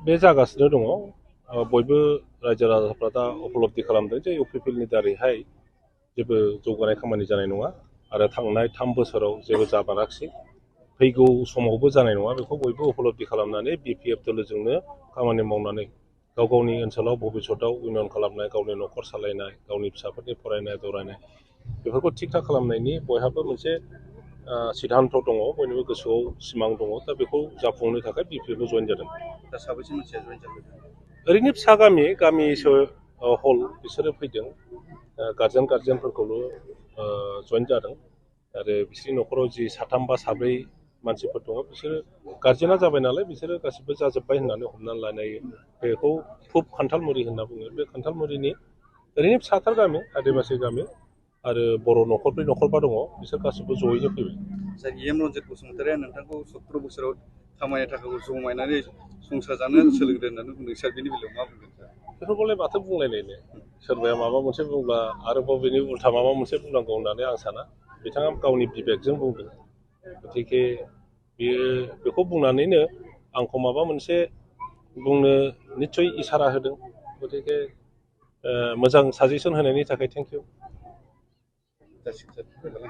बे जागासिनो दङ बयबो रायजो राजाफ्रा दा उपलब्धि खालामदों जे इउपिपिएलनि दारैहाय जेबो जौगानाय खामानि जानाय नङा आरो थांनाय 3 बोसोराव जेबो जामाराखिसै फैगौ समावबो जानाय नङा बेखौ बयबो उपलब्धि खालामनानै बिपिएफ दोलोजोंनो खामानि मावनानै गाव गावनि ओनसोलाव भबिसतआव उन्नयन खालामनाय गावनि न'खर सालायनाय गावनि फिसाफोरनि फरायनाय दरायनाय बेफोरखौ थिग थाक खालामनायनि बयहाबो मोनसे सिद्धान्त दङ बयनिबो गोसोआव सिमां दङ दा बेखौ जाफुंनो थाखाय बिपिएफआव जइन जादों। दा साबैसे मानसिया जइन जादों? ओरैनो फिसा गामिसो हल बिसोरो फैदों गार्जेनफोरखौल' जइन जादों आरो बिसोरनि न'खराव जि 3 बा 4 मानसिफोर दङ बिसोरो गार्जेना जाबाय नालाय बिसोरो गासिबो जाजोब्बाय होननानै हमनानै लानाय बेखौ फुब खान्थालमुरि होनना बुङो बे खान्थालमुरिनि ओरैनो फिसाथार गामि आदिबासि गामि आरो बर' न'खरब्रै न'खरबा दङ बिसोर गासिबो जयैनो फैबाय। जाय रन्जित बसुमतारिया नोंथांखौ 17 बोसोराव खामायनाय थाखाखौ जमायनानै संसार जानो सोलोंदों होननानै बुंदों सार बेनि बेलायाव मा बुंदों सार? बेफोरखौलाय माथो बुंलायलायनो सोरबाया माबा मोनसे बुंब्ला आरोबाव बेनि उल्था माबा मोनसे बुंनांगौ होननानै आं साना बिथाङा गावनि बिबेकजों बुंदों गतिके बियो बेखौ बुंनानैनो आंखौ माबा मोनसे बुंनो निस्सय इसारा होदों गतिके मोजां साजेसन होनायनि थाखाय थेंक इउ।